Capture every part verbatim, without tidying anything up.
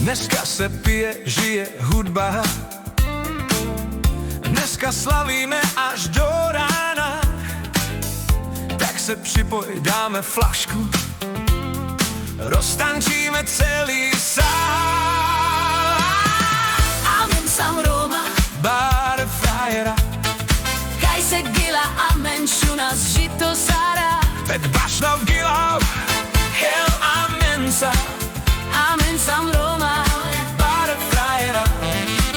Dneska se pije, žije, hudba hrá. Dneska slavíme až do rána. Tak se připoj, dáme flašku. Roztančíme celý sál. Amen sam Roma. Bare frajera. Kaj se gila, amen šuna z Žitosara. Ved baš nov gila. Hel, amen sa. Amen sam Roma. Bare frajera.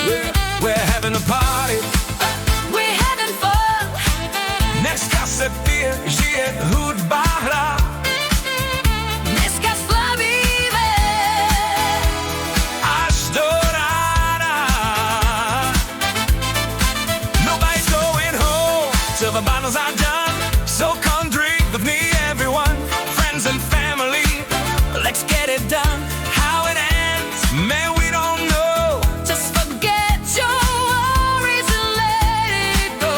We're, we're having a party. We're having fun. Dneska se pije, žije, hudba hrá. Dneska slavíme až do rána. Nobody's going home till the bottles are done. So come drink with me, everyone, friends and family. Let's get it done. How it ends, man, we don't know. Just forget your worries and let it go.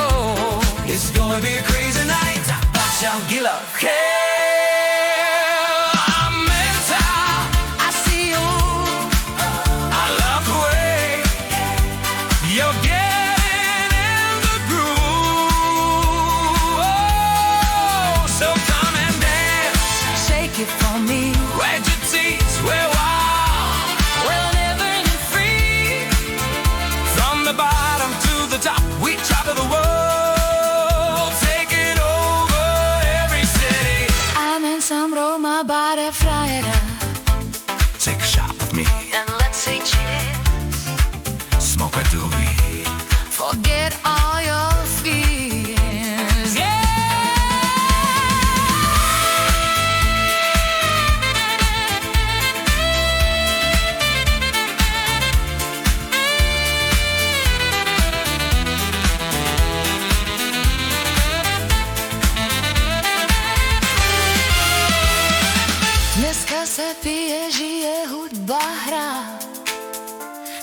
It's gonna be a crazy night. Baša gila. Hej, amen sa. I see you. I love the way you're getting in the groove. Oh, so come and dance. Shake it for me. Where your teeth, we're wild. We'll never be free. From the bottom to the top, we travel the world. We'll take it over every city. Amen sam Roma, bare frajera. Take a shot with me. And let's say cheers. Smoke a doobie. Forget all your fears. Yeah! Dneska se pije, žije, hudba hrá.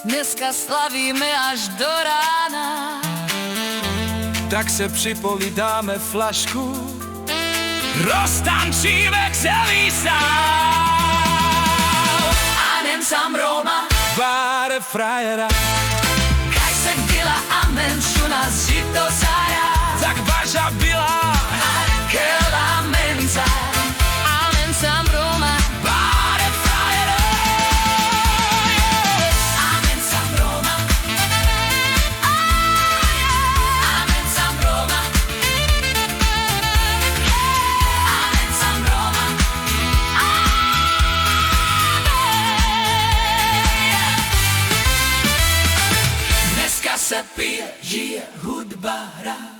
Dneska slavíme až do rána. Tak se připoj, dáme flašku. Roztančíme celý sál. Amen sam Roma. Bare frajera. Kaj se gila, amen šuna z Žitosara. Tak baša bila. Hel, amen sa. Amen sam Roma. Bare frajera. Amen sam Roma. Amen sam Roma. Amen sam Roma. Amen. Dneska se pije, žije, hudba hrá.